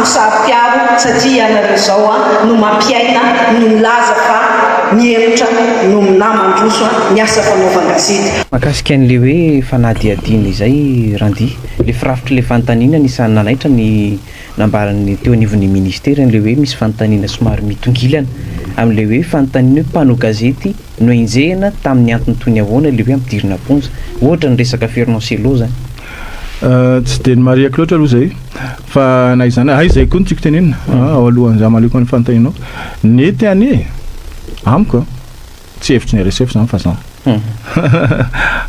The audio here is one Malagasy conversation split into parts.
ho saro-piaro satria ianareo izao no mampiaina no milaza fa mihemotra no na mandroso ny asa fanaovan-gazety. Mahakasika an'ilay hoe fanadihadiana izay Randy, ilay firafitr'ilay fanontaniana anisan'ny nanaitra ny nambaran'ny teo anivon'ny ministera an'ilay hoe misy fanontaniana somary mitongilana amin'ilay hoe fanontaniana hoe mpanao gazety nohenjehina tamin'ny antony toy ny ahoana ilay hoe ampidirina am-ponja, ohatra ny resaka Fernand Cello izany. Tsy dia nomarihako loatra aloha izay fa na izany hay izay koa no tiako tenenina ao alohan'ny hamaliako ny fanontanianao. Nety anie amiko a, tsy hevitry ny RSF izany fa za.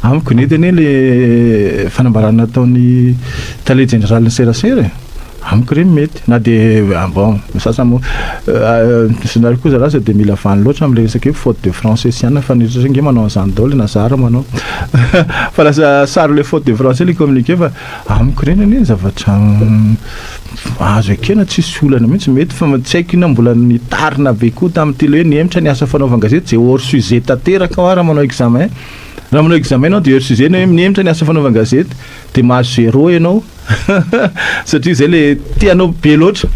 Amiko nety anie le fanambarana nataon'ny tale jeneralin'ny serasera e. Amiko ireny mety na dia bon ny sasany moa zareo koa zalahy sao dia mila vaniny loatra amin'ilay resaka hoe faute de français sy anona fa ny rehetra ange manao an'izany daholo na za ary manao fa lasa sary le faute de français le communiqué fa amiko ireny anie zavatra azo ekena tsisy olana mihitsy mety fa tsy haiko inona mbola nitarina be koa tamin'ity le hoe nihemotra ny asa fanaovan-gazety izay hors sujet tanteraka hoa raha manao examen raha manao examen ianao dia hors sujet ny hoe mihemotra ny asa fanaovan-gazety dia mahazo zéro ianao satria zay le tianao be loatra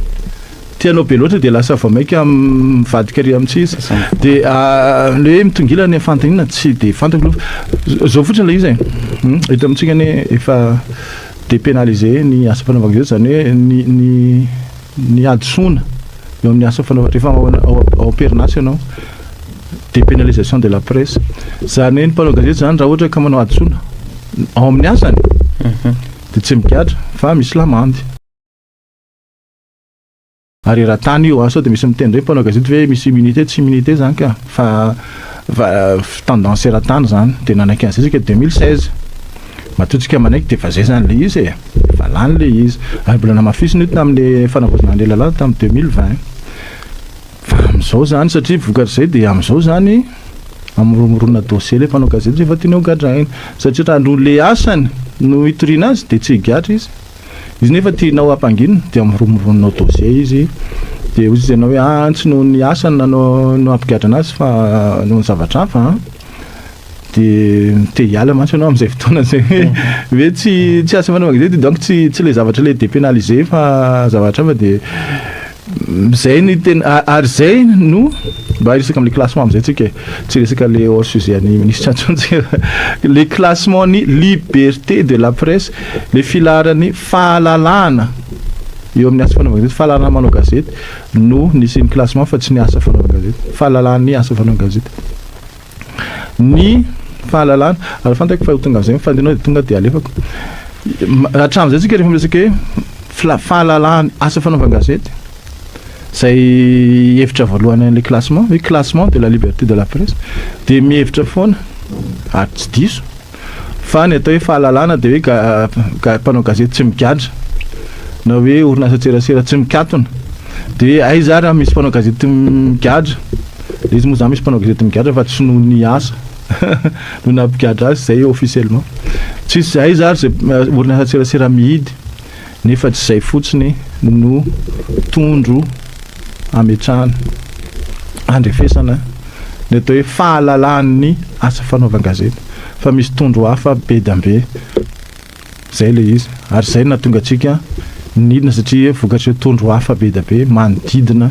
tianao be loatra dia lasa vao mainka mivadika ary amin'ny tsy izy dia ah, le hoe mitongilana ny fanontaniana tsy dia fantako aloha zao fotsiny le izy e eto amintsika anie efa dépénalisé ny asa fanaovana gazety zany hoe ny ny ny hadisoana eo amin'ny asa fanaovana rehefa ao am-perinasa ianao dépénalisation de la presse zany hoe ny mpanao gazety zany raha ohatra ka manao hadisoana ao amin'ny asany dia tsy migadra fa misy lamandy ary eran-tany io a sao dia misy miteny indray mpanao gazety hoe misy immunité tsy immunité zany ka fa fa tendance eran-tany zany dia nanaiky an'izay isika 2016 matoa tsika manaiky dia efa zay zany le izy e efa lany le izy ary mbola namafisina io tamin'le fanavaozana an'le lalàna tamin'ny 2020 Fa amin'izao izany, satria vokatr'izay dia amin'izao izany amoromorona dossier ilay mpanao gazety rehefa tiany ho gadraina. Satria raha noho ilay asany no hitoriana azy dia tsy higadra izy. Izy nefa tianao hampanginina dia amoromoroninao dossier izy. Dia hoy izy ianao hoe ah tsy noho ny asany nanao no hampigadrana azy fa noho ny zavatra hafa an. Dia te hiala mantsy ianao amin'izay fotoana izay hoe hoe tsy tsy asa fanaovana gazety donc tsy tsy ilay zavatra ilay dépénalisé fa zavatra hafa dia izay ny tena ary izay no mba hiresaka amin'ilay classement amin'izay tsika e tsy hiresaka le hors sujet an'ny minisitra intsony tsika le classement ny liberté de la presse le filaharan'ny fahalalahana eo amin'ny asa fanaovana gazety fahalalahana manao gazety no nisian'ny classement fa tsy ny asa fanaovana gazety fahalalahana ny asa fanaovana gazety ny fahalalana ary fantako fa ho tonga amin'izay ny fandinao dia tonga dia alefako hatramin'izay tsika rehefa miresaka hoe fla- fahalalahana asa fanaovan-gazety izay hevitra voalohany an'ilay classement hoe classement de la liberté de la presse dia mihevitra foana ary tsy diso fa ny atao hoe fahalalana dia hoe ga- ga- mpanao gazety tsy migadra na hoe orinasa-tserasera tsy mikatona dia hoe aiza ary raha misy mpanao gazety migadra Ilay izy moa zany misy mpanao gazety migadra fa tsy noho ny asa no nampigadra azy zay officiellement. Tsisy aiza ary zay orinasa tserasera mihidy nefa tsy zay fotsiny no tondro ametrahana, andrefesana ny atao hoe fahalalahan'ny asa fanaovan-gazety fa misy tondro hafa be dia be. Zay ilay izy. Ary zay no nahatonga antsika nidina satria vokatr'ireo tondro hafa be dia be manodidina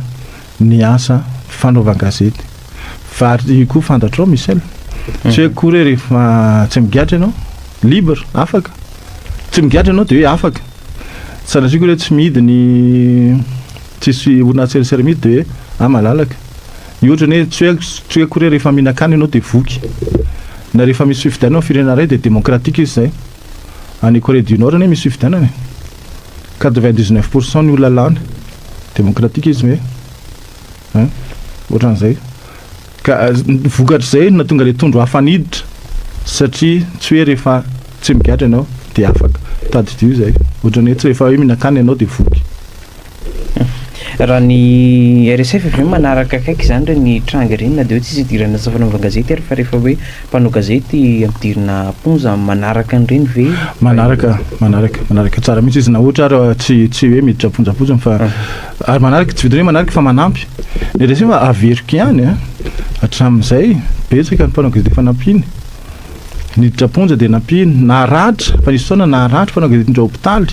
ny asa fanaovan-gazety. Fa ary io koa fantatrao Michel, tsy hoe akory hoe rehefa tsy migadra ianao, libre, afaka. Tsy migadra ianao dia hoe afaka. Sanatria koa hoe tsy mihidy ny tsisy orinasa-tserasera mihidy dia hoe ah malalaka. Io ohatrany hoe tsy hoe tsy hoe akory hoe rehefa mihinan-kanina ianao dia voky. Na rehefa misy fifidianana ao firenena iray dia démocratique izy izay. Any Corée du Nord anie misy fifidianana e. 99% ny olona lany. Démocratique izy ve? Hein? Ohatran'izay. Ka vokatr'izay no nahatonga ilay tondro hafa niditra satria tsy hoe rehefa tsy migadra ianao dia afaka. Tadidio izay. Ohatran'ny hoe tsy rehefa hoe mihinan-kanina ianao dia voky. Raha ny RSF ve manaraka akaiky izany ireny tranga ireny na dia hoe tsisy idirana asa fanaovan-gazety ary fa rehefa hoe mpanao gazety ampidirina am-ponja manaraka an'ireny ve? Manaraka, manaraka, manaraka tsara mihitsy izy na ohatra ary tsy tsy hoe miditra am-ponja fotsiny fa ary manaraka tsy vitan'ny hoe manaraka fa manampy. Ny RSF averiko ihany a, hatramin'izay betsaka ny mpanao gazety efa nampiany. Niditra am-ponja dia nampiany, naratra, fa nisy fotoana naratra mpanao gazety niditra hopitaly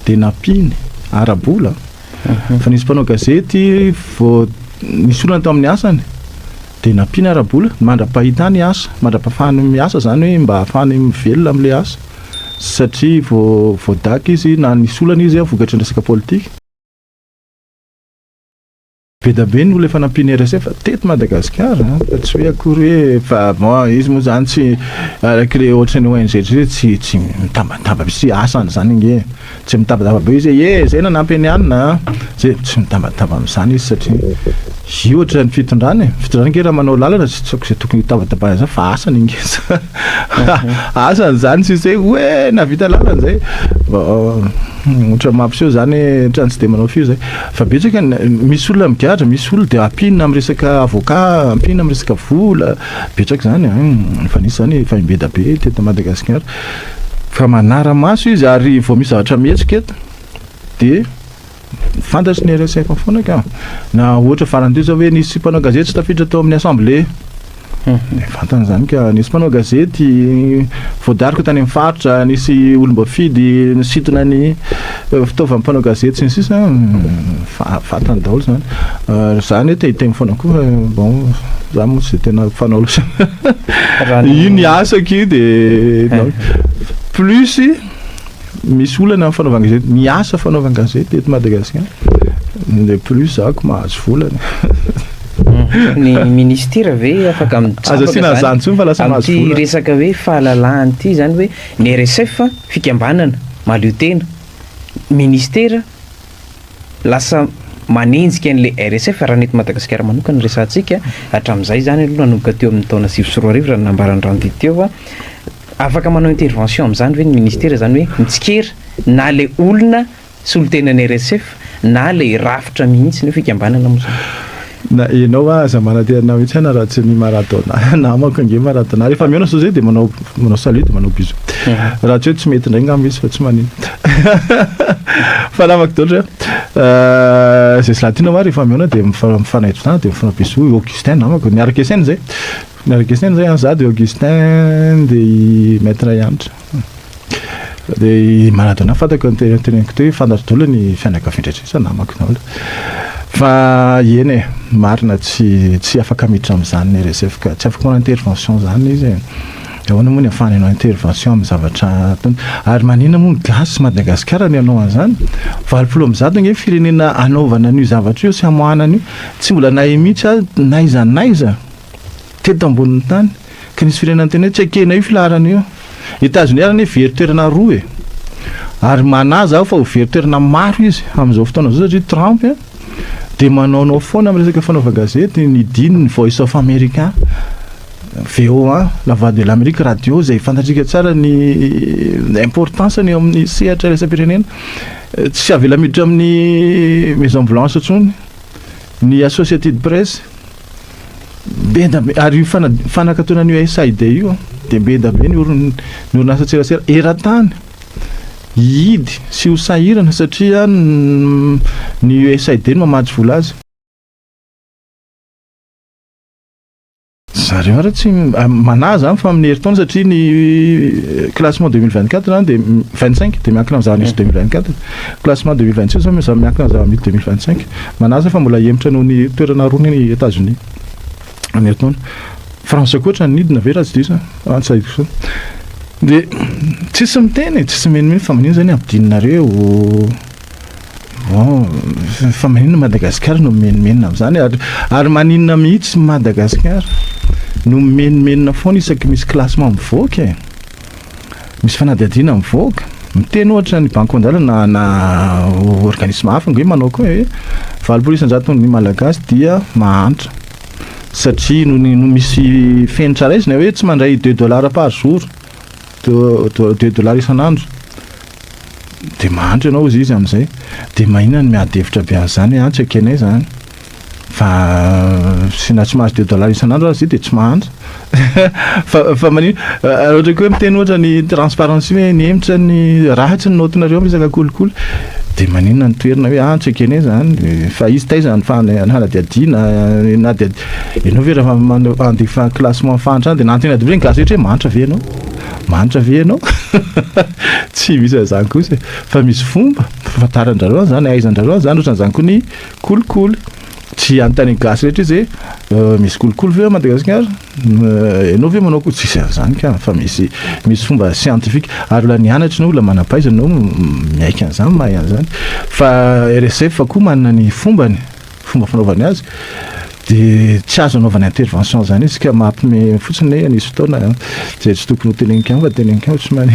dia nampiany ara-bola. Fa nisy mpanao gazety vao nisy olana tao amin'ny asany dia nampiana ara-bola mandra-pahitany asa, mandra-pahafahany miasa izany hoe mba hahafahany mivelona amin'ilay asa satria vao voadaka izy na nisy olana izy vokatry ny resaka politika. Be da be ny olona efa nampian'ny RSF teto Madagasikara an, fa tsy hoe akory hoe fa bon izy moa zany tsy araka le ohatran'ny ONG tsy hoe tsy tsy mitambatamba be sy asany zany ange e, tsy mitabataba be izy hoe e zay nanampy an'i anona an, zay tsy mitabataba amin'izany izy satria io ohatran'ny fitondrana e, fitondrana ange raha manao lalana tsy tsy izay tokony hitabatabana zany fa asany ange asany zany tsisy hoe hoe nahavita lalana zay, ohatra mampiseho zany hoe ohatran'ny tsy de manao firy zay. Fa betsaka ny, misy olona migadra, misy olona dia ampiana amin'ny resaka avocat, ampiana amin'ny resaka vola, betsaka izany an, efa nisy izany, efa imbeda be teto Madagasikara. Fa manara-maso izy ary vao misy zavatra mihetsika eto dia fantatry ny RSF foana ka. Na ohatra farany teo izao hoe nisy mpanao gazety tsy tafiditra tao amin'ny assemblée. Fantany izany ka. Nisy mpanao gazety voadaroka tany amin'ny faritra, nisy olom-boafidy nisintona ny fitaovan'ny mpanao gazety sy ny sisa. Fantany daholo izany. Za anie te hiteny foana koa fa bon, za moa tsy dia tena mpanao loatra. Io ny asako io dia plus misy olana amin'ny fanaovan-gazety, ny asa fanaovan-gazety eto Madagasikara dia plus za ko mahazo vola. Ny ministera ve afaka Aza asiana an'izany intsony fa lasa mahazo vola. Amin'ity resaka hoe fahalalahana ity izany hoe ny RSF fikambanana mahaleo tena, ministera lasa manenjika an'ilay RSF raha ny eto Madagasikara manokana no resahantsika hatramin'izay izany aloha nanomboka teo amin'ny taona 2009 raha ny nambaran'i Randy teo fa afaka manao intervention amin'izany ve ny ministera izany hoe mitsikera na ilay olona solontenan'ny RSF na ilay rafitra mihitsy ny hoe fikambanana moa izany. Na enao aza manantena mihitsy aho na raha tsy ny Maradona namako ange Maradona rehefa mihaona zao zay de manao manao salut de manao bisou raha tsy hoe tsy mety indray ngamba izy fa tsy manino fa namako daholo reo zay sy latina hoa rehefa mihaona de mifanaitro tana de mifanao bisou Augustin namako niaraka SN zay niaraka SN zay an za de Augustin de i maître Hanitra Dia i Maradona fantako ny tena teneniko teo hoe fantatro daholo ny fianakaviany rehetra rehetra namako daholo. Fa eny e, marina tsy tsy afaka miditra amin'izany ny RSF ka, tsy afaka manao intervention izany izy e. Ahoana moa ny ahafahany hanao intervention amin'ny zavatra ataony? Ary maninona moa ny gasy sy Madagasikara ny hanao an'izany? 180 ange ny firenena hanaovana an'io zavatra io sy hamoahana an'io. Tsy mbola nahay mihitsy aho n'aiza n'aiza teto ambonin'ny tany ka nisy firenena niteny hoe tsy ekena io filaharana io. Etazonia ary anie very toerana roa e! Ary manaza aho fa ho very toerana maro izy amin'izao fotoana izao satria Trump dia manaonao foana amin'ny resaka fanaovan-gazety, nidiny ny Voice of America, VOA, La Voix de l'Amérique, radio izay fantatsika tsara ny importance-ny eo amin'ny sehatra iraisam-pirenena. Tsy avela miditra amin'ny Maison Blanche intsony ny Associated Press. Be da be, ary io fana- fanakatonan'ny USAID io an, dia be da be ny orin- ny orinasan-tserasera eran-tany hihidy sy ho sahirana satria ny USAID no mamatsy vola azy. Zareo ary tsy manahy zany fa amin'ny herintaona satria ny classement 2024 zany dia 25 dia miankina amin'ny zava-misy 2024. Classement 2026 zao miankina amin'ny zava-misy 2025. Manahy zay fa mbola hihemotra noho ny toerana roa ny Etazonia amin'ny herintaona. France koa ohatran'ny nidina ve raha tsy diso an? Tsy haiko intsony. Dia tsisy miteny e, tsisy minomino fa maninona zany ampidininareo? Bon, fa maninona Madagasikara no mimenomenona amin'izany? Ary, ary maninona mihitsy Madagasikara no mimenomenona foana isaky misy classement mivoaka e? Misy fanadihadiana mivoaka, miteny ohatra ny Banque mondiale na na organisme hafa ange manao koa hoe 80% ny Malagasy dia mahantra satria noho ny noho misy fenitra raisina hoe tsy mandray deux dollars par jour, deux dollars isan'andro dia mahantra ianao hozy izy amin'izay, dia maninona no miady hevitra be an'izany hoe an tsy ekenay izany. Fa sy na tsy mahazo deux dollars isan'andro aza izy dia tsy mahantra. Fa fa manino raha ohatra koa hoe miteny ohatra ny transparency hoe nihemotra ny ratsy ny naotinareo amin'ny resaka kolikoly dia maninona ny toerana hoe ah tsy ekenay izany fa izy taiza ny fanadihadiana na dia ianao ve rehefa manao handefa classement fahantrana dia nanontaniana daholo hoe ny gasy rehetra hoe mahantra ve ianao? Mahantra ve ianao? Tsy misy an'izany kosa e. Fa misy fomba. Fahafantaran-dRareo an'izany, ahaizan-dRareo an'izany, ohatran'izany koa ny kolikoly. Tsy hanontany gasy rehetra izy hoe misy kolikoly ve ao Madagasikara? Ianao ve manao kolikoly? Tsisy an'izany ka, fa misy misy fomba scientifique ary olona nianatra ny olona manam-pahaizana no miaiky an'izany, mahay an'izany. Fa RSF koa manana ny fombany, fomba fanaovany azy dia tsy azo anaovana intervention zany izy ka mampime fotsiny hoe nisy fotoana izay tsy tokony ho teneniko ihany fa teneniko ihany tsy mani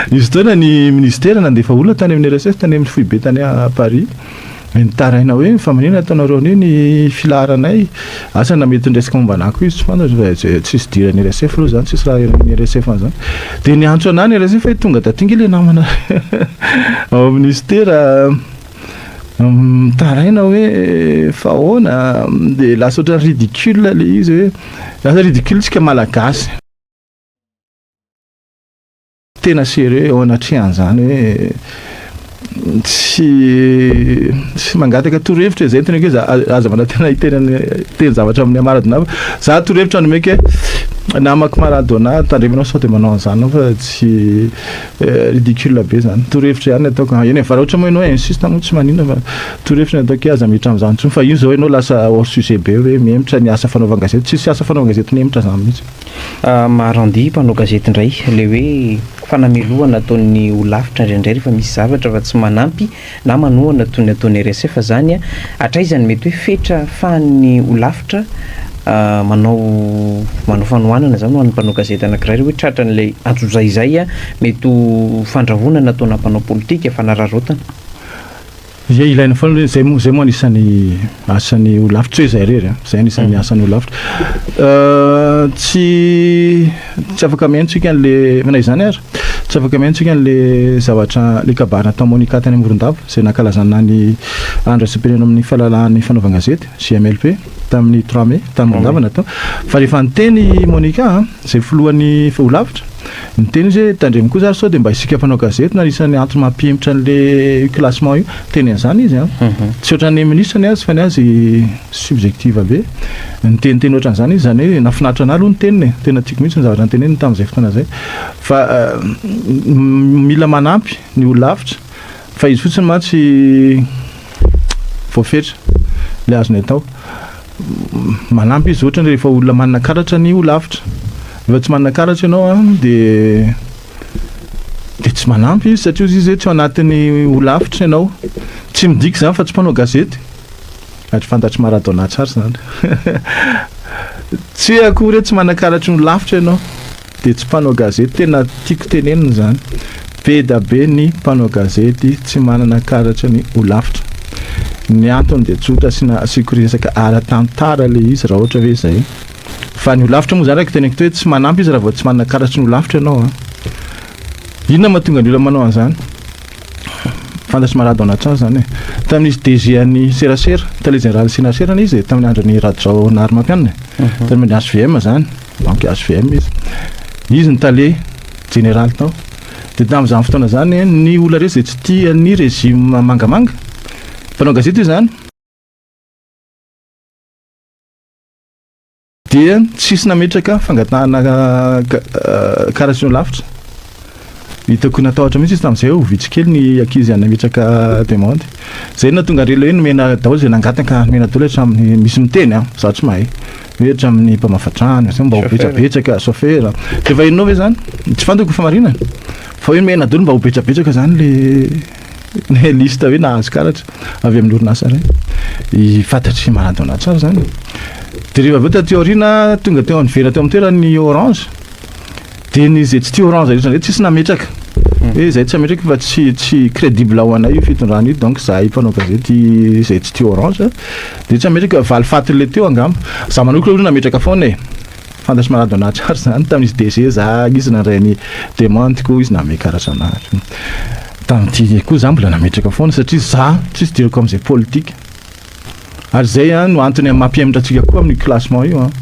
nisy fotoana ny ministera nandefa olona tany amin'ny RSF tany amin'ny foibe tany Paris Nitaraina hoe fa manina ataonareo an'io ny filaharanay, asa na mety niresaka momba anah koa izy tsy fantatro fa tsisy idiran'ny RSF aloha zany, tsisy raha idiran'ny RSF an'izany. Dia niantso anah ny RSF hoe tonga taty nge le namana ao amin'ny ministera mitaraina hoe fa ahoana, dia lasa ohatran'ny ridicule le izy hoe lasa ridicule tsika malagasy. Tena sérieux eo anatrehan'izany hoe tsy tsy mangataka torohevitra e, zay no teneniko hoe za aza manantena hiteny hiteny zavatra amin'ny Maradona fa za torohevitra nomeko hoe namako Maradona tandremo anao sao de manao an'izany anao fa tsy ridicule be zany, torohevitra ihany ny ataoko, eny e fa raha ohatra moa ianao insiste moa tsy maninona fa torohevitra ny ataoko hoe aza miditra amin'izany intsony fa io zao ianao lasa hors sujet be hoe mihemotra ny asa fanaovan-gazety, tsisy asa fanaovan-gazety mihemotra zany mihitsy. Marandy mpanao gazety indray ilay hoe fanamelohana ataon'ny holafitra indraindray rehefa misy zavatra fa tsy manampy na manohana toy ny ataon'ny RSF zany hatraiza no mety hoe fetra afahan'ny holafitra manao manao fanohanana zany ho an'ny mpanao gazety anankiray raha hoe tratran'ilay antsojay izay mety ho fandrahonana ataona mpanao politika fanararaotana. Ie, ilaina foana aloha, zay moa zay moa anisan'ny asan'ny holafitra, tsy hoe zay irery an, zay anisan'ny asan'ny holafitra. Tsy tsy afaka mihaino tsika an'le, fa na izany ary, tsy afaka mihaino tsika an'le zavatra, le kabary nataon'i Monica tany Morondava, zay nankalazana ny andro iraisam-pirenena amin'ny fahalalahan'ny fanaovan-gazety, JMLP, tamin'ny trois mai, tany Morondava natao. Fa rehefa niteny i Monica an, zay filohan'ny holafitra, Niteny izy hoe tandremo kosa ary sao dia mba isika mpanao gazety no anisan'ny antony mampihemotra an'le classement io. Niteny an'izany izy an. Tsy ohatran'ny ministre ny azy fa ny azy subjective be. Niteniteny ohatran'izany izy, izany hoe nahafinaritra an'ahy aloha ny teniny e. Tena tiako mihitsy ny zavatra noteneniny tamin'izay fotoana izay. Fa mila manampy ny holafitra fa izy fotsiny mantsy voafetra ilay azony atao. Manampy izy ohatra rehefa olona manana karatra ny holafitra. Rehefa tsy manana karatra ianao an dia dia tsy manampy izy satria hozy izy hoe tsy ao anatin'ny holafitra ianao. Tsy midika izany fa tsy mpanao gazety. Ary fantatr'i Maradona tsara izany. Tsy hoe akory hoe tsy manana karatry ny holafitra ianao. Dia tsy mpanao gazety, tena tiako tenenina izany, be da be ny mpanao gazety tsy manana karatra ny holafitra. Ny antony dia tsotra, asiana asiako resaka ara-tantara ilay izy raha ohatra hoe izay. Fa ny holafitra moa izany araka teneniko teo hoe tsy manampy izy raha vao tsy manana karatry ny holafitra ianao an. Inona mahatonga ny olona manao an'izany? Fantatr'i Maradona tsara izany e. Tamin'izy DG an'ny serasera, tale jeneralin'ny serasera anie izy e, tamin'ny andron'i Rajaonarimampianina e. Tamin'ny HVM izany. Donc HVM izy. Izy ny tale jeneraly tao. Dia tamin'izany fotoana izany ny olona rehetra izay tsy tia ny régime mangamanga, mpanao gazety io izany, dia tsisy nametraka fangatahana karasino lavitra. Hitako natahotra mihitsy izy tamin'izay hoe ho vitsy kely ny ankizy nametraka demande. Izay no nahatonga an'ireo hoe nomena daholo izay nangataka nomena daholo hatramin'ny misy miteny an, izaho tsy mahay. Hoe hatramin'ny mpamafa trano, izay mba ho betsabetsaka, chauffeur. Dia efa henonao ve izany? Tsy fantako ny famarinany. Fa hoe nomena daholo mba ho betsabetsaka izany le le liste hoe nahazo karatra avy amin'ny orinasa iray. I fantatr'i Maradona tsara izany. Dia rehefa avy eo taty aoriana tonga teo niverina teo amin'ny toerany ny Orange. Dia ny izay tsy tia orange rehetra indray tsisy nametraka. Hoe izay tsy hametraka fa tsy tsy crédible ho anay io fitondrana io donc zahay mpanao gazety izay tsy tia orange dia tsy hametraka valifaty le teo angamba. Za manokana aloha nametraka foana e. Fantatr'i Maradona tsara izany tamin'izy DG za izy nandray ny demande-ko izy nanome karatra anahy. Tamin'ity koa za mbola nametraka foana satria za tsisy idirako amin'izay politika. Ary izay no antony mampihemotra antsika koa amin'io classement io an.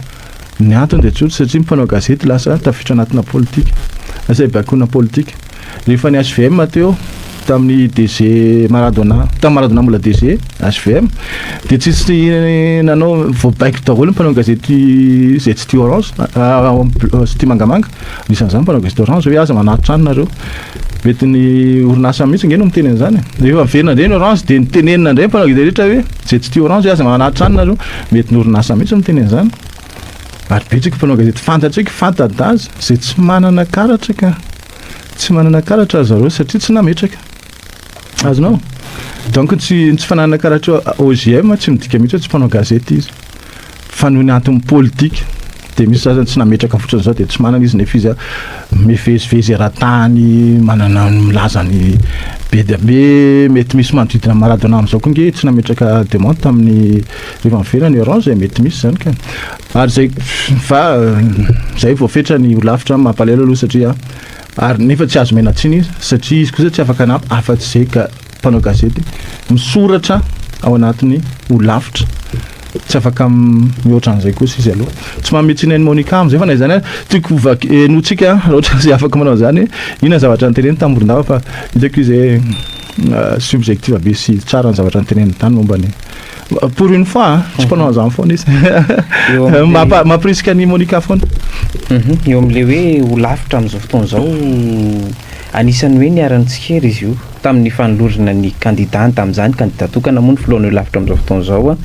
Ny antony dia tsotra satria ny mpanao gazety lasa tafiditra anatina politika. Lasa ibaikoana politika. Rehefa ny HVM teo tamin'ny DG Maradona, tamin'ny Maradona mbola DG HVM dia tsisy nanao voabaiko daholo ny mpanao gazety izay tsy tia orange, tsy tia mangamanga, anisan'izany mpanao gazety orange hoe aza manary trano nareo. Mety ny orinasa mihitsy nge no miteny an'izany e. Rehefa miverina indray ny orange dia nitenenina indray ny mpanao gazety rehetra hoe izay tsy tia orange aza manatitra any nareo. Mety ny orinasa mihitsy no miteny an'izany. Ary betsaka mpanao gazety fantatsika, fanta-daza, izay tsy manana karatra ka. Tsy manana karatra ry zareo satria tsy nametraka. Azonao? Donc tsy ny tsy fananana karatra OJM tsy midika mihitsy hoe tsy mpanao gazety izy. Fa noho ny antony politika dia misy sasany tsy nametraka fotsiny izao dia tsy manana izy nefa izy mivezivezy eran-tany manana ny milaza ny be dia be mety misy manodidina an'i Maradona amin'izao koa nge tsy nametraka demande tamin'ny rehefa miverina ny Orange e, mety misy izany ka. Ary izay fa izay voafetra ny holafitra mampalahelo aloha satria ary nefa tsy azo omena tsiny izy satria izy kosa tsy afaka hanampy afa-tsy izay ka mpanao gazety misoratra ao anatin'ny holafitra. Tsy afaka mihoatra an'izay kosa izy aloha. Tsy manome tsiny an'i Monica amin'izay fa na izany ary tiako ho vaky henointsika raha ohatra izy afaka manao an'izany hoe inona ny zavatra noteneniny tamin'i Morondava fa hitako izy hoe subjective be sy tsara ny zavatra noteneniny tany momba ny pour une fois an, tsy mpanao an'izany foana izy. Mampirisika an'i Monica foana. Eo amin'ilay hoe holafitra amin'izao fotoana izao, anisan'ny hoe niara-nitsikera izy io. tamin'ny fanolorana ny kandidà tamin'izany, kandidà tokana moa ny filohan'ny holafitra amin'izao fotoana izao,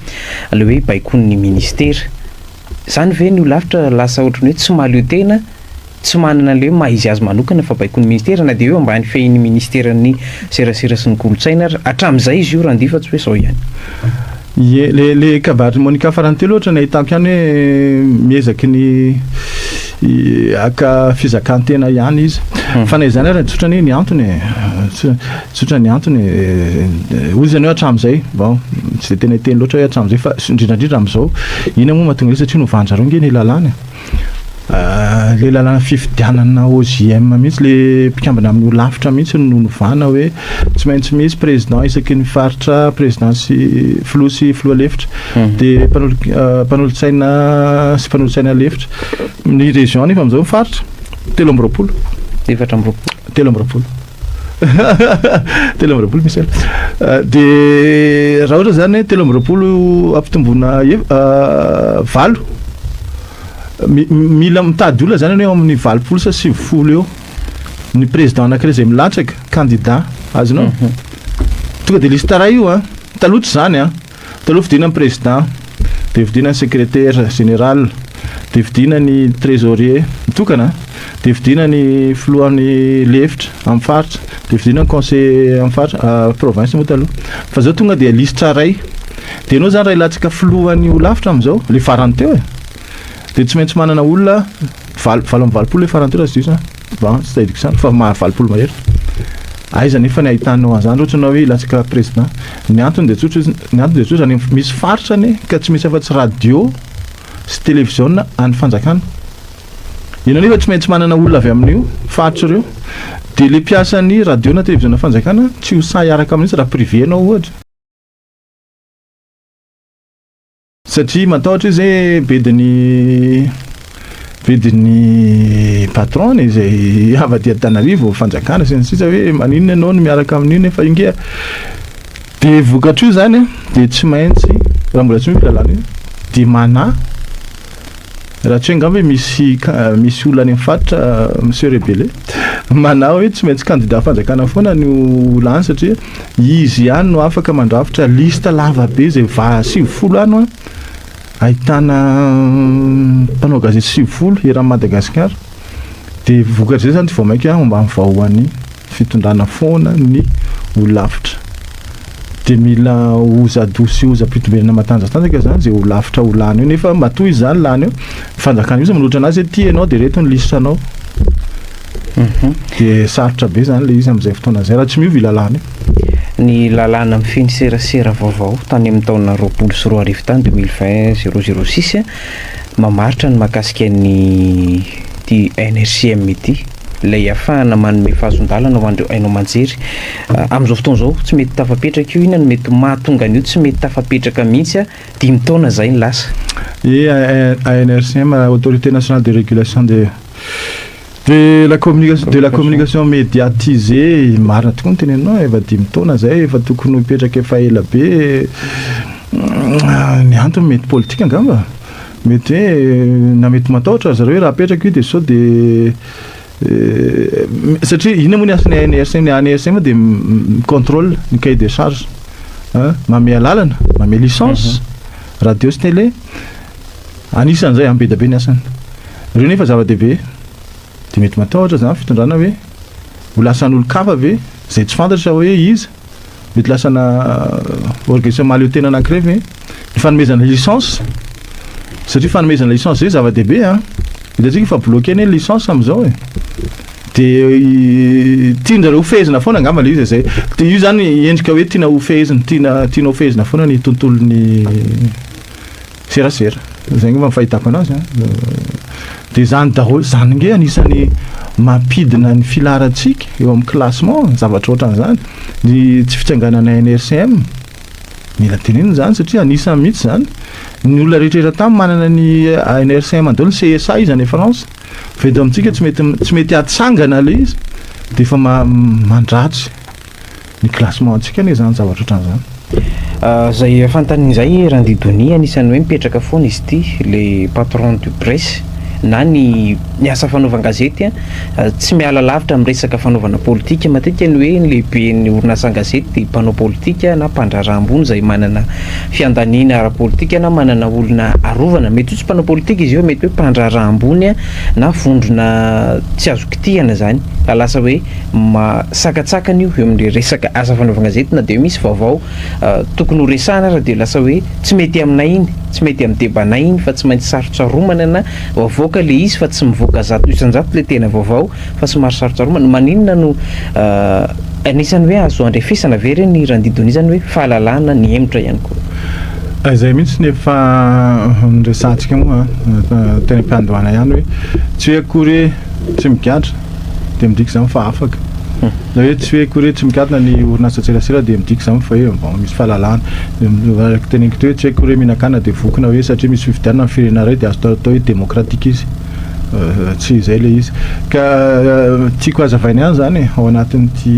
ilay hoe baikon'ny ministera. Izany ve ny holafitra lasa ohatran'ny hoe tsy mahaleo tena, tsy manana ilay hoe maha izy azy manokana fa baikon'ny ministera na dia hoe ambany fehin'ny ministeran'ny serasera sy ny kolontsaina ary hatramin'izay izy io Randy fa tsy hoe izao ihany. Ie, le le kabarin'i Monica farany teo loatra no ahitako ihany hoe miezaky ny haka fizakan-tena ihany izy. Hmm. Fa na izany ary tsotra anie ny antony e. Tsotra ny antony e. Hoy izy hoe hatramin'izay, bon, tsy dia tena hiteny loatra hoe hatramin'izay fa indrindra indrindra amin'izao. Inona moa mahatonga izay satria novahan-dry zareo ange ny lalàna e. Le lalàna fifidianana OJM mihitsy, le mpikambana amin'ny holafitra mihitsy no novana hoe tsy maintsy misy président isaky ny faritra, président sy filoha sy filoha lefitra, mhm. de euh, mpanolotsaina sy mpanolotsaina lefitra. Ny région nefa amin'izao faritra 23. 24. 23. 23 Michel. Euh, de raha ohatra zany 23 ampitomboina euh, valo Mila mitady olona zany ianao eo amin'ny 80 sa 90 eo ny président anankiray izay milatsaka candidat azonao mhm. tonga de liste ray io a taloha tsy zany a taloha fidina ny président de fidina ny secrétaire général de fidina ny trésorier mitokana de fidina ny filohan'ny lefitra amin'ny faritra de fidina ny conseiller amin'ny faritra ah, province moa taloha fa zao tonga de liste ray De enao zany raha hilatsaka filohan'ny holafitra amin'izao, le farany teo e, de tsy maintsy manana olona valo 88 le farany teo raha tsy diso an, bon tsy tadidiko tsara fa maha 80 mahery. Aiza nefa ny ahitanao an'izany raha ohatra ianao hoe hilatsaka président. Ny antony de tsotra izy, ny antony de tsotra any misy faritra anie ka tsy misy afa-tsy radio sy televiziona an'ny fanjakana. Ianao nefa tsy maintsy manana olona avy amin'io faritra ireo. De le mpiasan'ny radio na televiziona fanjakana tsy ho sahy hiaraka amin'io raha privé ianao ohatra. Satria matahotra izy hoe bedin'ny bedin'ny patron-ny izay avy aty Antananarivo, fanjakana sy ny sisa hoe maninona ianao no miaraka amin'io nefa io nge dia vokatr'io zany a dia tsy maintsy raha mbola tsy misy lalàna io dia manahy Raha tsy hoe angamba hoe misy misy olona any amin'ny faritra mi-se rebeller, manahy hoe tsy maintsy candidat fanjakana foana no ho lany satria izy ihany no afaka mandrafitra liste lava be izay va 90 any ho any ahitana mpanao gazety 90 eran'i Madagasikara. Dia vokatr'izay izany dia vao mainka ho ambany vahoan'ny fitondrana foana ny holafitra. Dia mila hoza-doha sy hoza-pitombenana matanjatanjaka izany izay holafitra ho lany eo. Nefa matoa izy izany lany eo, ny fanjakana io manolotra anazy hoe ity ianao dia ireto ny lisitranao. Mhm. Dia sarotra be izany ilay izy amin'izay fotoana izay raha tsy miova io lalàna io. Ny lalàna mifehy ny serasera vaovao tany amin'ny taona 2020 tany, 2020 006, mamaritra ny mahakasika ny ity NRCM ity, ilay ahafahana manome fahazon-dalana ho an'ireo haino aman-jery. Amin'izao fotoana izao, tsy mety tafapetraka io. Inona no mety mahatonga an'io tsy mety tafapetraka mihitsy? Dimy taona izay ny lasa. Ie, ANRCM, Autorité Nationale de Régulation de de la communication de la communication médiatisée, marina tokoa ny teneninao, efa dimy taona izay, efa tokony ho hipetraka efa ela be. Ny antony mety politika angamba, mety hoe na mety matahotra ry zareo hoe raha apetraka io dia sao dia. Satria inona moa ny asan'ny ANRCM? Ny ANRCM dia mi-contrôle ny cahier de charge, manome alalana, manome licence, radio sy télé. Anisan'izay be dia be ny asany. Ireo nefa zava-dehibe. Dia mety matahotra izany fitondrana hoe ho lasan'olon-kafa ve izay tsy fantatra hoe iza? Mety lasana organisation mahaleo tena anankiray ve ny fanomezana licence? Satria fanomezana licence zay zava-dehibe an! Hitantsika fa bloqué anie ny licence amin'izao e! De tian-jareo ho fehezina foana angamba le izy e zay. De io zany endrika hoe tiana ho fehezina, tiana tiana ho fehezina foana ny tontolon'ny serasera. Zay angamba ny fahitako anazy an. De zany daholo, zany nge anisan'ny mampidina ny filaharantsika eo amin'ny classement, zavatra ohatran'izany. Ny tsy fitsanganana NRCM, mila tenenina zany satria anisan'ny mihitsy zany. Ny olona rehetra eran-tany manana ny ANRCM daholo, ny CSA izy any France. Fa eto amintsika tsy mety tsy mety atsangana le izy de efa mandratsy ny classement antsika anie zany zavatra ohatran'izany. Zay fanontaniana izay Randy Donia anisan'ny hoe mipetraka foana izy ity le patron du presse na ny ny asa fanaovan-gazety tsy miala lavitra amin'ny resaka fanaovana politika matetika ny hoe ny lehiben'ny orinasan-gazety dia mpanao politika na mpandraharaha ambony izay manana fiandaniana ara-politika na manana olona arovana mety ho tsy mpanao politika izy io mety hoe mpandraharaha ambony na vondrona tsy azo kitihana izany ka lasa hoe Sakatsakana io eo amin'ilay resaka asa fanaovan-gazety na dia hoe misy vaovao tokony ho resahana ary dia lasa hoe tsy mety aminay iny, tsy mety amin'ny debanay iny fa tsy maintsy sarotsaromana na avoaka ilay izy fa tsy mivoaka 100% ilay tena vaovao fa somary sarotsaromana. Maninona no anisan'ny hoe azo andrefesana ve ireny Randidona izany hoe fahalalahana nihemotra ihany koa? Izay mihitsy no efa noresahantsika moa teny am-piandohana ihany hoe tsy hoe akory hoe tsy migadra. dia midika izany fa afaka. Na hoe tsy hoe akory hoe tsy mikatona ny orinasan-tserasera dia midika izany fa hoe bon misy fahalalahana. Araka ny teneniko teo hoe tsy hoe akory hoe mihinan-kanina dia voky na hoe satria misy fifidianana ny firenena iray dia azo atao hoe démocratique izy. Tsy izay ilay izy. Ka tiako hazavaina ihany izany e, ao anatin'ity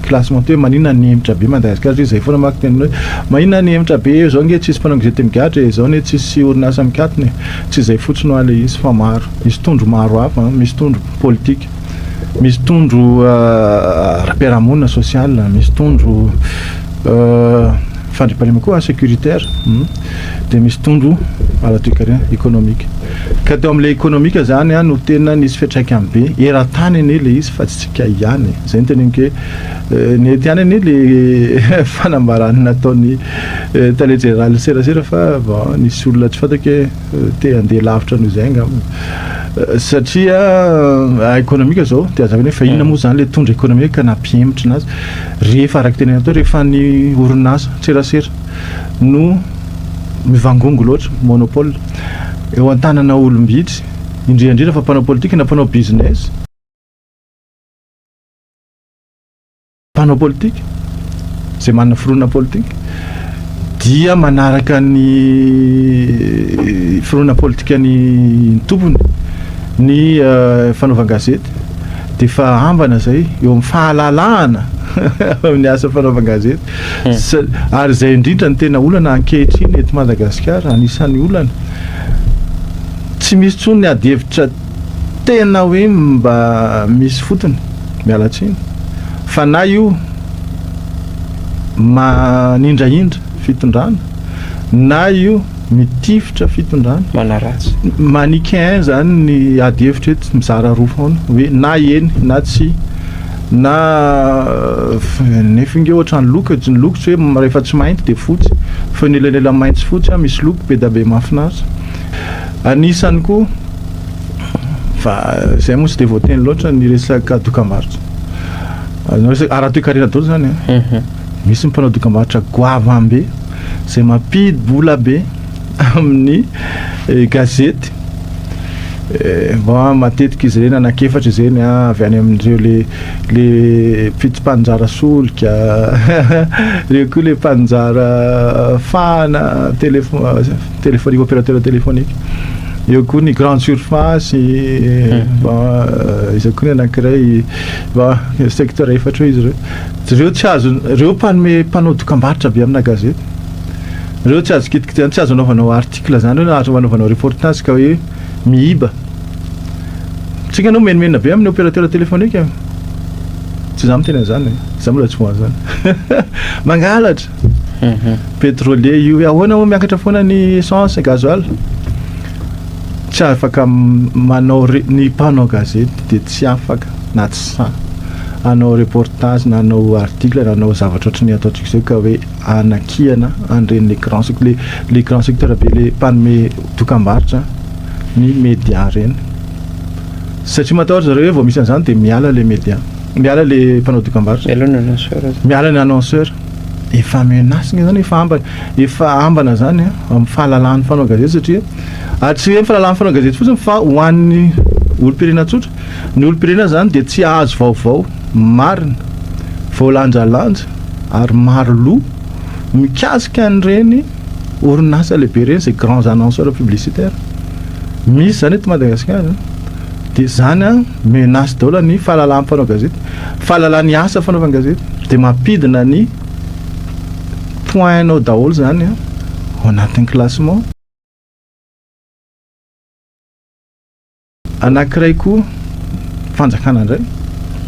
classement ity hoe maninona nihemotra be Madagasikara satria izay foana manko tenenina hoe maninona nihemotra be, izao ange tsisy mpanao gazety migadra e, izao anie tsisy orinasa mikatona e. Tsy izay fotsiny hoa ilay izy fa maro. Misy tondro maro hafa, misy tondro politika, misy tondro ara-piarahamonina, social, misy tondro fandriampahalemana koa, sécuritaire, dia misy tondro ara-toekarena, économique. Ka teo amin'ilay économique zany no tena nisy fiantraikany be, eran-tany anie ilay izy fa tsy tsika ihany e, zay no teneniko hoe nety ihany anie le fanambarana nataon'ny tale jeneralin'ny serasera fa bon nisy olona tsy fantako hoe te handeha lavitra noho izay angamba satria économique zao dia azavaina hoe fa inona moa zany le tondro économique ka nampihemotra anazy rehefa araka tenenina teo rehefa ny orinasa serasera no mivangongo loatra monopole eo an-tanana olom-bitsy indrindra indrindra fa mpanao politika na mpanao business Mpanao politika, izay manana fironana politika, dia manaraka ny fironana politikan'ny tompony ny fanaovan-gazety, dia efa ambana izay eo amin'ny fahalalahana amin'ny asa fanaovan-gazety. Ary izay indrindra no tena olana ankehitriny eto Madagasikara, anisan'ny olana. Tsy misy intsony ny adihevitra tena hoe mba misy fotony, miala tsiny, fa na io manindrahindra fitondrana na io mitifitra fitondrana, Manaratsy. Manichéen zany ny ady hevitra eto, mizara roa foana hoe na eny na tsia na nefa nge ohatran'ny loko e, ny loko tsy hoe rehefa tsy mainty dia fotsy fa ny elanelan'ny mainty sy fotsy misy loko be da be mahafinaritra. Anisany koa fa zay moa tsy dia voateny loatra ny resaka dokambarotra. Resaka ara-toekarena daholo zany an. Misy ny mpanao dokambarotra goavam-be izay mampidi-bola be amin'ny gazety. Bon, matetika izy ireny anankiefatra izy ireny avy any amin'ireo le le mpitsi-mpanjara solika, ireo koa le mpanjara fahana telefo- téléphonique, opérateur téléphonique. Eo koa ny grande surface, bon, iza koa ny anankiray, bon, secteur efatra eo izy ireo. Ireo tsy azo, ireo mpanome, mpanao dokambarotra be amina gazety. Ireo tsy azo kitikitihana, tsy azo anaovanao article zany hoe na azo anaovanao reportage ka hoe miiba. Tsika aloha mimenomenona be amin'ny opérateur téléphonique. Tsy za miteny an'izany e, za mbola tsy ho an'izany. Mangalatra. Pétrolier io hoe ahoana moa miakatra foana ny essence, gasoil. Tsy afaka manao ny mpanao gazety dia tsy afaka na tsy sahy hanao reportage na hanao article na hanao zavatra ohatran'ny ataontsika izao ka hoe hanakiana an'ireny les grands les les grands secteurs be le mpanome dokambarotra ny média ireny. Satria matahotra zareo hoe vao misy an'izany dia miala le média, miala le mpanao dokambarotra. Miala ny annonceur. Miala ny annonceur. Efa menace nge zany, efa ambana, efa ambana zany amin'ny fahalalan'ny mpanao gazety satria ary tsy hoe fahalalan'ny mpanao gazety fotsiny fa ho an'ny olom-pirenena tsotra. Ny olom-pirenena zany dia tsy hahazo vaovao marina, voalanjalanja ary maro loha mikasika an'ireny orinasa lehibe ireny izay grands annonceurs publicitaires. Misy zany eto Madagasikara. Dia zany an, menace daholo ny fahalalan'ny mpanao gazety, fahalalan'ny asa fanaovan-gazety. Dia mampidina ny point-nao daholo zany an, ao anatin'ny classement. Anankiray koa, fanjakana indray,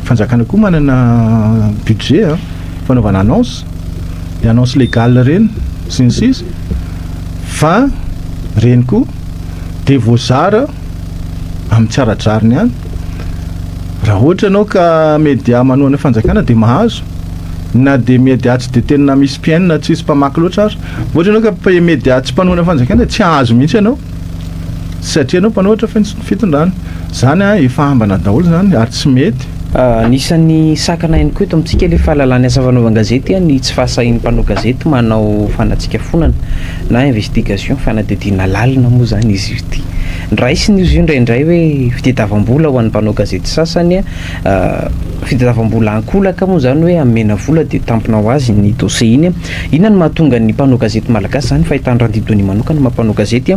fanjakana koa manana budget an, fanaovana annonce, ny annonce légale ireny sy ny sisa, fa ireny koa dia voazara amin'ny tsy ara-drariny ihany. Raha ohatra ianao ka media manohana fanjakana dia mahazo, na dia media tsy dia tena misy mpihaino na tsisy mpamaky loatra ary. Ohatra ianao ka media tsy mpanohana fanjakana dia tsy hahazo mihitsy ianao. Satria ianao mpanohitra fitondrana. Zany an, efa ambana daholo zany ary tsy mety. Anisan'ny sakana ihany koa eto amintsika ilay fahalalana asa fanaovan-gazety, ny tsy fahasahian'ny mpanao gazety manao fanatsikafonana na investigation, fanadihadiana lalina moa izany izy io ity. Raisina izy io indraindray hoe fitadiavam-bola ho an'ny mpanao gazety sasany, fitadiavam-bola ankolaka moa izany hoe amena vola dia tampina ho azy iny dossier iny. Inona no mahatonga ny mpanao gazety malagasy, izany fahitan'i Randidoni manokana maha mpanao gazety,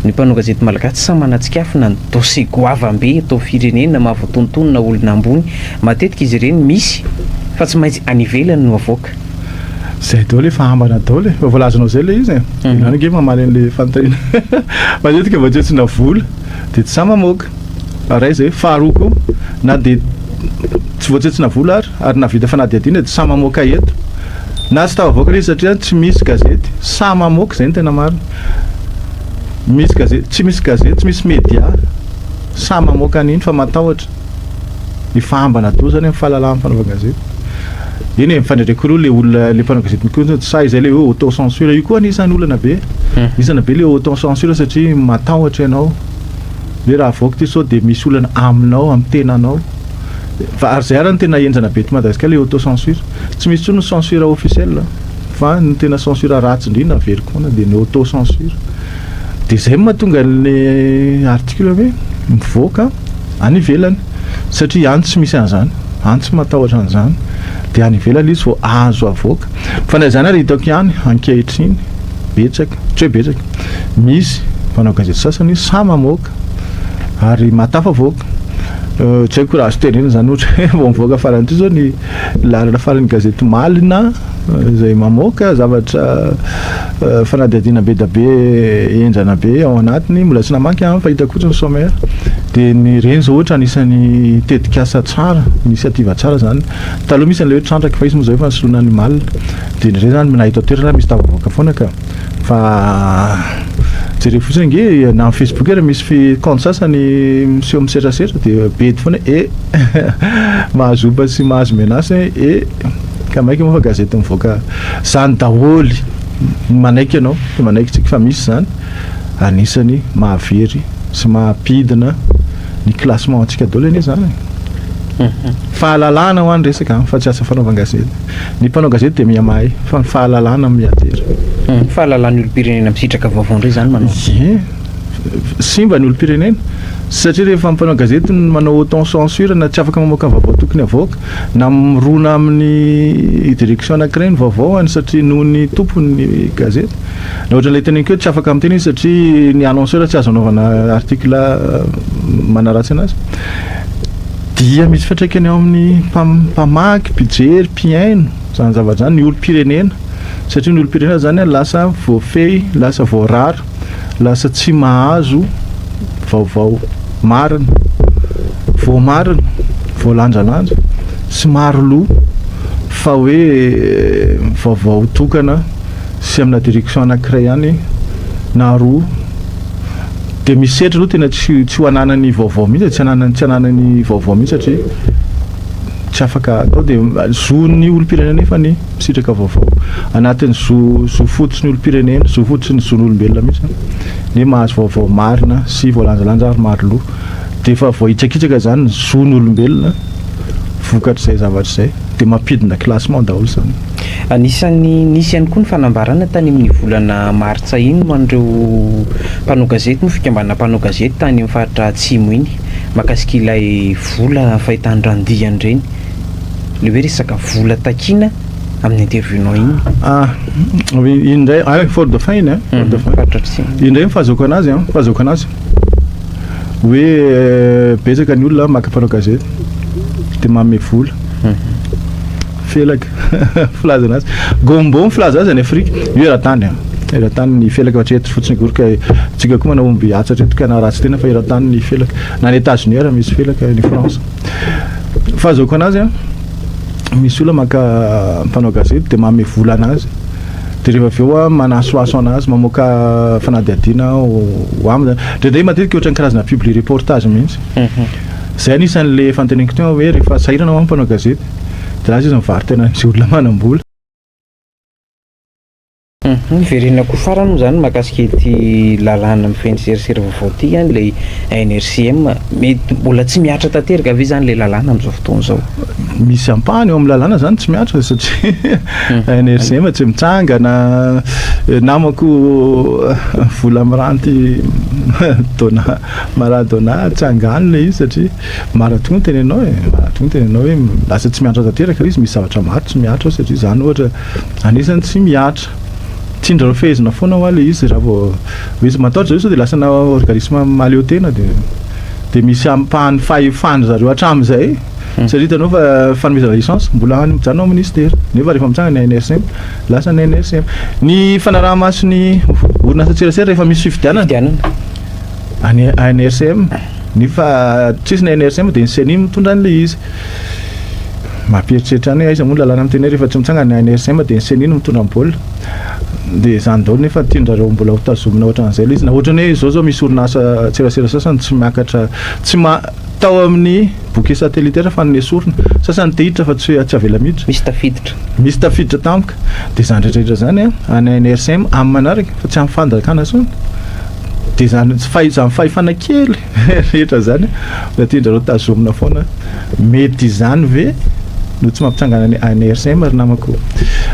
ny mpanao gazety malagasy tsy sahy manatsikafona ny dossier goavam-be eto amin'ny firenena mahavoatonontonona olona ambony, matetika izy ireny misy fa tsy maintsy any ivelany no avoaka. Zay daholo efa ambana daholo e, efa voalazanao zay le izy e, ianao ange mamaly an'le fanontaniana matetika vao tsetsina vola de tsy sahy mamoaka, ray zay, faharoa koa na de tsy voatsetsina vola ary ary nahavita fanadihadiana dia sahy mamoaka eto na tsy tafavoaka ilay izy satria tsy misy gazety sahy mamoaka izay no tena marina misy gazety tsy misy gazety tsy misy media sahy mamoaka an'iny fa matahotra efa ambana daholo zany amin'ny fahalalahana fanaovan-gazety eny e mifandraindray koa aloha le olona le mpanao gazety mikoa tsy sahy izay le hoe auto censure io koa anisan'ny olana be isana be le auto censure satria matahotra ianao hoe raha avoaka ity sao dia misy olana aminao amin'ny tenanao Fa ary zay ary no tena henjana be eto Madagasikara le auto censure. Tsy misy intsony ny censure officiel fa ny tena censure ratsy indrindra averiko foana dia ny auto censure. Dia zay no mahatonga an'le article hoe mivoaka any ivelany satria any tsy misy an'izany, any tsy matahotra an'izany dia any ivelany izy vao azo avoaka. Fa na izany ary hitako ihany ankehitriny betsaka, tsy hoe betsaka, misy mpanao gazety sasany sahy mamoaka ary mahatafavoaka. Tsy haiko raha azo tenenina izany ohatra hoe vao mivoaka farany ity izao ny laharana faran'ny gazety Malina izay mamoaka zavatra fanadihadiana be dia be henjana be ao anatiny, mbola tsy namaky aho fa hitako fotsiny ny sommaire. Dia ny ireny izao ohatra anisan'ny tetikasa tsara, initiative tsara izany. Taloha misy an'ilay hoe trandraka fa izy moa izao efa nisoloina ny Malina. Dia ireny izany na eto an-toerana misy tafavoaka foana ka. Fa jereo fotsiny ange na amin'ny Facebook ary misy fi compte sasany miseho miserasera dia bedy foana e mahazo ompa sy mahazo menace e ka maika moa fa gazety mivoaka zany daholo manaiky ianao dia manaiky tsika fa misy zany anisany mahavery sy mahampidina ny classement antsika daholo anie zany e. Fahalalana ho any resaka fa tsy asa fanaovan-gazety. Ny mpanao gazety dia miha-mahay fa ny fahalalana no miha-tery. Ny fahalalan'ny olom-pirenena misitraka vaovao indray izany manao. Ie, simba ny olom-pirenena satria rehefa ny mpanao gazety no manao auto-censure na tsy afaka mamoaka ny vaovao tokony havoaka na mirona amin'ny direction anankiray ny vaovao any satria noho ny tompony ny gazety. Na ohatran'ilay teneniko hoe tsy afaka miteny izy satria ny annonceur tsy azo anaovana article manaratsy anazy. Dia misy fiantraikany eo amin'ny mpamaky, mpijery, mpihaino izany zavatra izany, ny olom-pirenena. Satria ny olom-pirenena izany lasa voafehy, lasa voarara, lasa tsy mahazo vaovao marina. Vaovao marina, voalanjalanja sy maro loha fa hoe vaovao tokana sy amina direction anankiray ihany na roa dia misy sehatra aloha tena tsy tsy ho ananany vaovao mihitsy e, tsy ananany tsy ananany vaovao mihitsy satria tsy afaka atao dia zon'ny olom-pirenena nefa ny misitraka vaovao. Anatin'ny zo zo fototry ny olom-pirenena, zo fototry ny zon'olombelona mihitsy ny hoe mahazo vaovao marina sy voalanjalanja ary maro loha. Dia efa voahitsakitsaka izany ny zon'olombelona vokatr'izay zavatra izay. Dia mampidina classement daholo izany. Anisan'ny nisy ihany koa ny fanambarana tany amin'ny volana martsa iny ho an'ireo mpanao gazety moa fikambanana mpanao gazety tany amin'ny faritra atsimo iny mahakasika ilay vola fahitan'ny randiany ireny. Ilay hoe resaka vola takiana amin'ny interview-nao iny. Ah, iny indray, ah, Fort Dauphin iny, eh? Fort Dauphin. Faritra atsimo. Iny indray ny fahazoako anazy, an, fahazoako anazy. Hoe eh, betsaka ny olona maka mpanao gazety dia manome vola. Felaka filaza anazy. Gombo ny filaza azy any Afrika. Io eran-tany an. Eran-tany ny felaka fa tsy eto fotsiny akory ka tsika koa manao omby hatsatra eto ka na ratsy tena fa eran-tany ny felaka. Na any États-Unis ary misy felaka, any France. Fahazoako anazy an, misy olona maka mpanao gazety dia manome vola anazy. Dia rehefa avy eo an, manasohaso anazy, mamoaka fanadihadiana ho aminy. Indraindray matetika ohatran'ny karazana publi reportage mihitsy. Izay anisan'le fanontaniako teo hoe rehefa sahirana ho'a ny mpanao gazety dia lasa izy mivaro-tena amin'izay olona manam-bola. Hiverenako farany moa izany mahakasika ity lalàna mifehy ny serasera vaovao ity an, ilay ANRCM. Mety mbola tsy mihatra tanteraka ve izany ilay lalàna amin'izao fotoana izao? Misy ampahany eo amin'ny lalàna izany tsy mihatra satria ANRCM tsy mitsangana, namako vola miranty Dona Maradona tsangano ilay izy satria marina tokoa ny teneninao e, marina tokoa ny teneninao hoe lasa tsy mihatra tanteraka ilay izy, misy zavatra maro tsy mihatra ao satria izany ohatra Anisan'ny tsy mihatra. Tian-dry zareo fehezina foana hoa ilay izy raha vao misy matahotra zareo sao dia lasana organisme mahaleo tena dia dia misy ampahan'ny fahefan-dry zareo hatramin'izay satria hitanao fa fanomezana licence mbola any mijanona ao ministera nefa rehefa mitsangana ny ANRCM lasa ny ANRCM. Ny fanaraha-maso ny orinasa an-tserasera rehefa misy fifidianana Fifidianana. any ANRCM nefa tsisy ny ANRCM dia ny CENI mitondra an'ilay izy. Mampieritreritra any hoe aiza moa ny lalàna miteny hoe rehefa tsy mitsangana ny ANRCM dia ny CENI no mitondra ny baolina. Dia izany daholo nefa tian-dRareo mbola ho tazomina ohatran'izay ilay izy. Na ohatran'ny hoe izao izao misy orinasa an-tserasera sasany tsy miakatra, tsy ma- tao amin'ny bouquet satellitaire fa nesorina. Sasany te hiditra fa tsy tsy avela miditra. Misy tafiditra. Misy tafiditra tampoka. Dia izany rehetra rehetra izany an, any ANRCM amin'ny manaraka fa tsy amin'ny fanjakana intsony. Dia izany izany fahefana kely rehetra izany mbola tian-dRareo tazomina foana. Mety izany ve no tsy mampitsangana ny ANRCM ry namako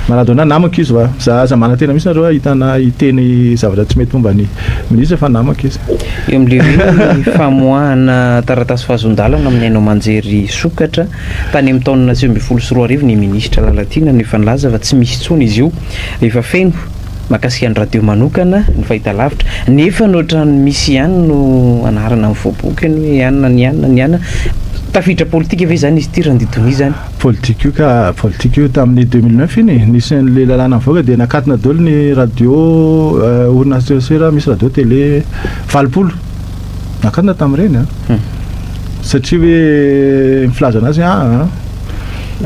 Maradona namako izy va? Za aza manantena mihitsy nareo ahitana hiteny zavatra tsy mety momba ny ministra fa namako izy. Eo amin'ilay hoe famoahana taratasy fahazoan-dalana amin'ny haino aman-jery sokatra, tany amin'ny taona 2019 ny minisitra Lalatiana no efa nilaza fa tsy misy intsony izy io, efa feno. Mahakasika ny radio manokana, ny fahitalavitra, nefa ny ohatran'ny misy ihany no anarana mivoaboaka eny hoe anona ny anona ny anona. Tafiditra politika ve izany izy ity Randy Donia izany? Politika io ka, politika io tamin'ny 2009 iny e, nisy an'ilay lalàna nivoaka dia nakatona daholo ny radio, orinasa serasera misy radio télé 80 nakatona tamin'ireny an, satria hoe ny filazana azy an,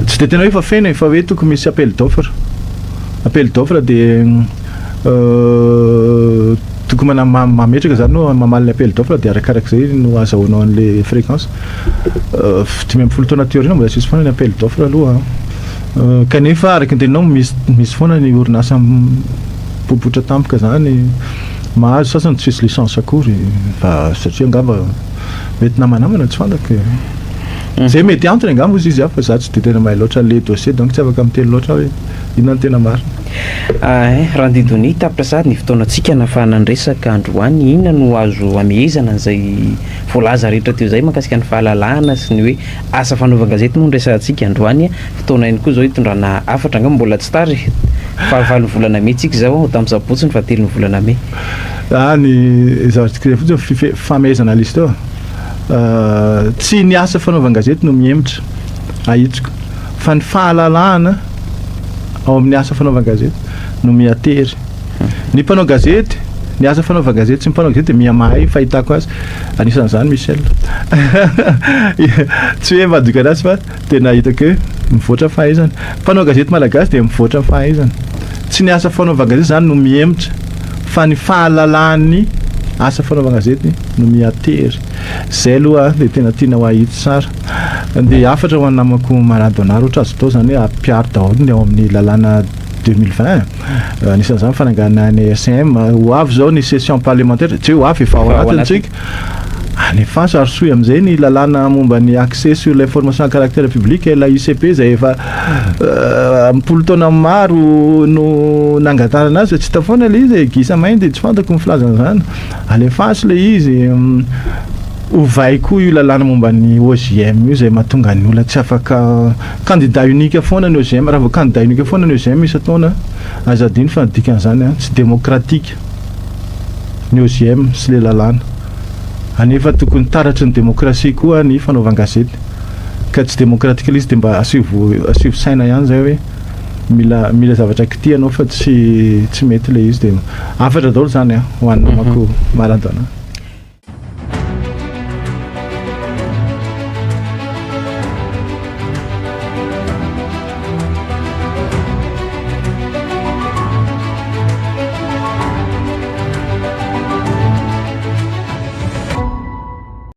tsy dia tena hoe efa feno e, fa hoe tokony misy appel d'offre. Appel d'offre dia tokony mana mametraka zany no mamaly ny appel d'offre dia arakarak'izay no azahoanao an'le fréquence. 15 taona aty aoriana mbola tsisy foana ny appel d'offre aloha. Kanefa araka ny teninao misy misy foana ny orinasa mipoipoitra tampoka zany mahazo sasany tsisy licence akory fa satria angamba mety namanamana tsy fantako e. Zay mety antony angamba ozy izy fa za tsy de tena mahay loatra le dossier donc tsy afaka miteny loatra aho hoe inona no tena marina. Ahay, Randy Donia, tapitra sahady ny fotoanantsika nahafahana niresaka androany. Inona no azo amehezana an'izay voalaza rehetra teo izay mahakasika ny fahalalahana sy ny hoe asa fanaovan-gazety moa no resahantsika androany. Fotoana ihany koa izao hitondrana hafatra, angamba mbola tsy tara e! Fahavalon'ny volana mey tsika izao, tamin'ny sabotsy ny fahatelon'ny volana mey. Ah, ny zavatra kely fotsiny fife- famehezana an'ilay izy teo. Tsy ny asa fanaovan-gazety no mihemotra, ahitsiko, fa ny fahalalahana ao amin'ny asa fanaovan-gazety no mihatery. Ny mpanao gazety Ny asa fanaovan-gazety sy ny mpanao gazety dia miha mahay fahitako azy. Anisan'izany Michel. Tsy hoe madoka anazy fa tena hitako hoe mivoatra fahaizana. Mpanao gazety malagasy dia mivoatra fahaizana. Tsy ny asa fanaovan-gazety izany no mihemotra fa ny fahalalan'ny asa fanaovan-gazety no mihatery. Izay aloha dia tena tiana ho ahitsy tsara. Dia hafatra ho an'ny namako Maradona ohatra azo atao izany hoe ampiharo daholo ny ao amin'ny lalàna 2020. Anisan'izany fananganana ny SM. Ho avy izao ny session parlementaire, tsy hoe ho avy efa ao anatiny tsika. Alefaso arosoy amin'izay ny lalàna momba ny accès sur l'information à caractère public LAICP izay efa am-polo taona maro no nangatarana azy fa tsy hita foana ilay izy e, gisa mainty tsy fantako ny filazana izany. Alefaso ilay izy. Ovay koa io lalàna momba ny OJM io izay mahatonga ny olona tsy afaka candidat unique foana ny OJM. Raha vao candidat unique foana ny OJM isan-taona, aza adino fa ny dikan'izany tsy démocratique ny OJM sy ilay lalàna. Anefa tokony taratry ny démocratie koa ny fanaovan-gazety. Ka tsy démocratique ilay izy dia mba asivo asivo saina ihany izay hoe mila mila zavatra kitihana ao fa tsy tsy mety ilay izy dia hafatra daholo izany ho an'ny namako Maradona.